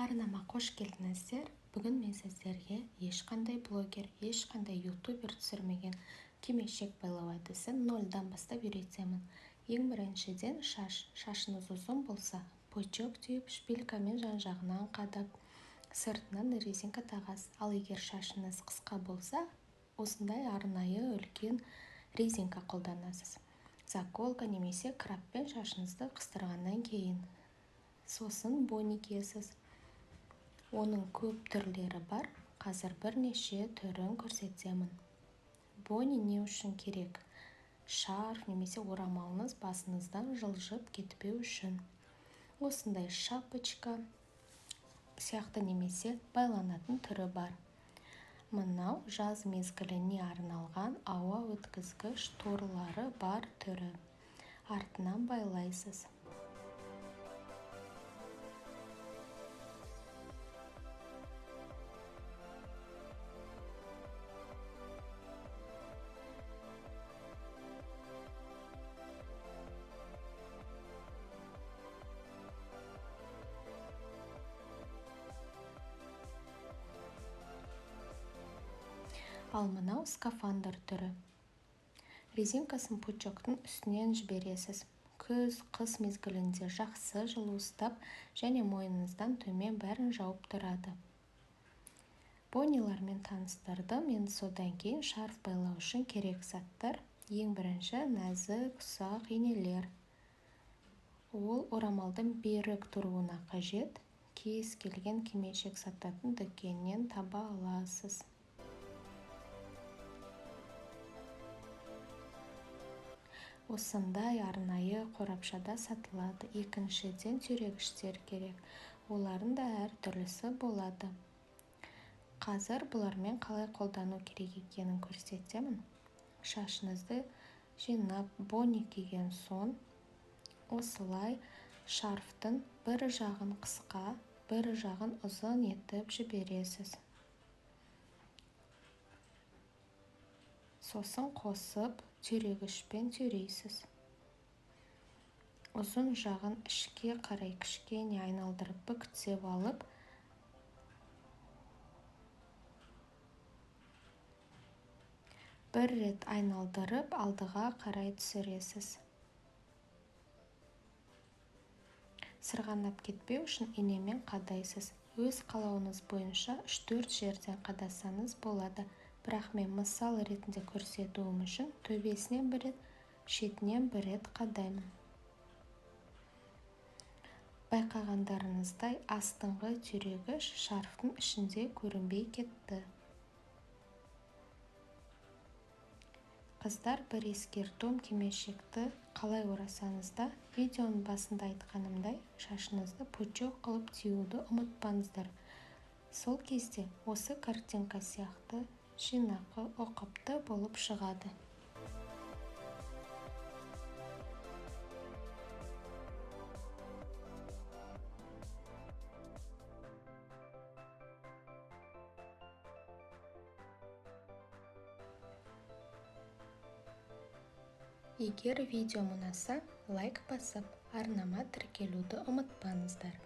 Арнама қош келдіңіздер! Бүгін мен сіздерге ешқандай блогер, ешқандай ютубер түсірмеген кимешек байлау әдісін нольдан бастап үйретемін. Ең біріншіден, шаш. Шашыңыз ұзын болса, пучок түйіп, шпилькамен жан-жағынан қадап, сыртынан резинка тағасыз. Ал егер шашыңыз қысқа болса, осындай арнайы үлкен резинка қолданасыз. Заколка немесе крабпен шашыңызды қыстырғаннан кейін. Сосын бони киесіз. Оның көп түрлері бар, қазір бірнеше түрін көрсетемін. Бони не үшін керек? Шарф немесе орамалыңыз басыңыздан жылжып кетпеу үшін. Осындай шапочка сияқты немесе байланатын түрі бар. Мынау жаз мезгіліне арналған ауа өткізгіш торлары бар түрі. Артынан байлайсыз. Ал мынау скафандр түрі. Резинкасын пучоктың үстінен жібересіз. Күз, қыс мезгілінде жақсы жылу ұстап және мойныңыздан төмен бәрін жауып тұрады. Бонилармен таныстырдым. Енді содан кейін шарф байлау үшін керек заттар. Ең бірінші нәзік, ұсақ инелер. Ол орамалдың берік тұруына қажет. Кез келген кимешек сататын дүкеннен таба аласыз. Осындай арнайы қорапшада сатылады. Екіншіден, түйрегіштер керек. Олардың да әр түрлісі болады. Қазір бұлармен қалай қолдану керек екенін көрсетемін. Шашыңызды жинап, бони киген соң, осылай шарфтың бір жағын қысқа, бір жағын ұзын етіп жібересіз. Сосын қосып, түйрегішпен түйрейсіз. Ұзын жағын ішке қарай кішкене айналдырып бүктеп алып, бір рет айналдырып, алдыға қарай түсіресіз. Сырғанап кетпеу үшін инемен қадайсыз. Өз қалауыңыз бойынша 3-4 жерден қадасаңыз болады. Бірақ мен мысал ретінде көрсетуім үшін төбесінен бір рет, шетінен бір рет қадаймын. Байқағандарыңыздай, астыңғы түйрегіш шарфтың ішінде көрінбей кетті. Қыздар, бір ескертуім: кимешекті қалай орасаңыз да, видеоның басында айтқанымдай, шашыңызды пучок қылып түюді ұмытпаңыздар. Сол кезде осы картинка сияқты жинақы, ұқыпты болып шығады. Егер видеом ұнаса, лайк басып, арнама тіркелуді ұмытпаңыздар.